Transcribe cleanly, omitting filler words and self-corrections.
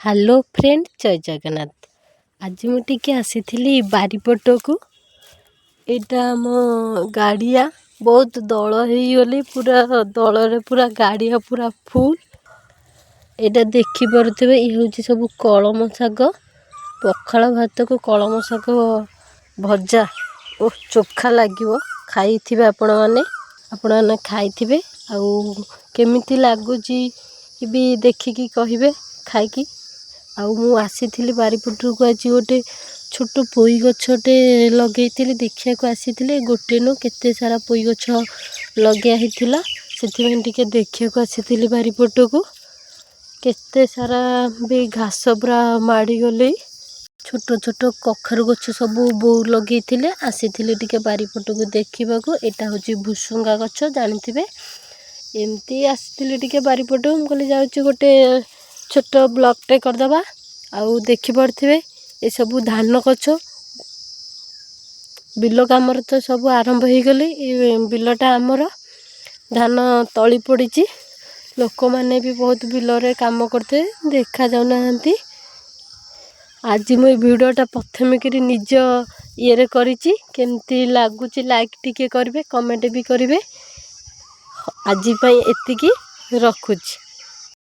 Hello friend, ଜୟ ଜଗନ୍ନାଥ। ଆଜି ମୁଁ ଟିକେ ଆସିଥିଲି ବାରିପଟକୁ। ଏଇଟା ଆମ ଗାଡ଼ିଆ। ବହୁତ ଦଳ ହେଇଗଲି, ପୁରା ଦଳରେ ପୁରା ଗାଡ଼ିଆ ପୁରା ଫୁଲ୍। ଏଇଟା ଦେଖିପାରୁଥିବେ, ଇଏ ହେଉଛି ସବୁ କଳମ ଶାଗ। ପଖାଳ ଭାତକୁ କଳମ ଶାଗ ଭଜା ଓ ଚୋଖା ଲାଗିବ। ଖାଇଥିବେ ଆପଣମାନେ, ଆପଣମାନେ ଖାଇଥିବେ ଆଉ କେମିତି ଲାଗୁଛି ବି ଦେଖିକି କହିବେ ଖାଇକି। ଆଉ ମୁଁ ଆସିଥିଲି ବାରିପଟକୁ, ଆଜି ଗୋଟେ ଛୋଟ ପୋଇ ଗଛଟେ ଲଗେଇଥିଲି, ଦେଖିବାକୁ ଆସିଥିଲି। ଗୋଟେ ନୁହଁ, କେତେ ସାରା ପୋଇ ଗଛ ଲଗା ହେଇଥିଲା, ସେଥିପାଇଁ ଟିକେ ଦେଖିବାକୁ ଆସିଥିଲି ବାରିପଟକୁ। କେତେ ସାରା ବି ଘାସ ପୁରା ମାଡ଼ିଗଲେ। ଛୋଟ ଛୋଟ କଖାରୁ ଗଛ ସବୁ ବୋଉ ଲଗେଇଥିଲେ। ଆସିଥିଲି ଟିକେ ବାରିପଟକୁ ଦେଖିବାକୁ। ଏଇଟା ହେଉଛି ଭୁସୁଙ୍ଗା ଗଛ, ଜାଣିଥିବେ। ଏମିତି ଆସିଥିଲି ଟିକେ ବାରିପଟକୁ। ମୁଁ କହିଲି ଯାଉଛି ଗୋଟେ ଛୋଟ ବ୍ଲଗ୍ଟେ କରିଦେବା। ଆଉ ଦେଖିପାରୁଥିବେ, ଏସବୁ ଧାନ ଗଛ। ବିଲ କାମରେ ତ ସବୁ ଆରମ୍ଭ ହେଇଗଲେ। ଏ ବିଲଟା ଆମର ଧାନ ତଳି ପଡ଼ିଛି। ଲୋକମାନେ ବି ବହୁତ ବିଲରେ କାମ କରୁଥିବେ, ଦେଖାଯାଉନାହାନ୍ତି। ଆଜି ମୁଁ ଏ ଭିଡ଼ିଓଟା ପ୍ରଥମେ କରି ନିଜ ଇଏରେ କରିଛି। କେମିତି ଲାଗୁଛି ଲାଇକ୍ ଟିକେ କରିବେ, କମେଣ୍ଟ ବି କରିବେ। ଆଜି ପାଇଁ ଏତିକି ରଖୁଛି।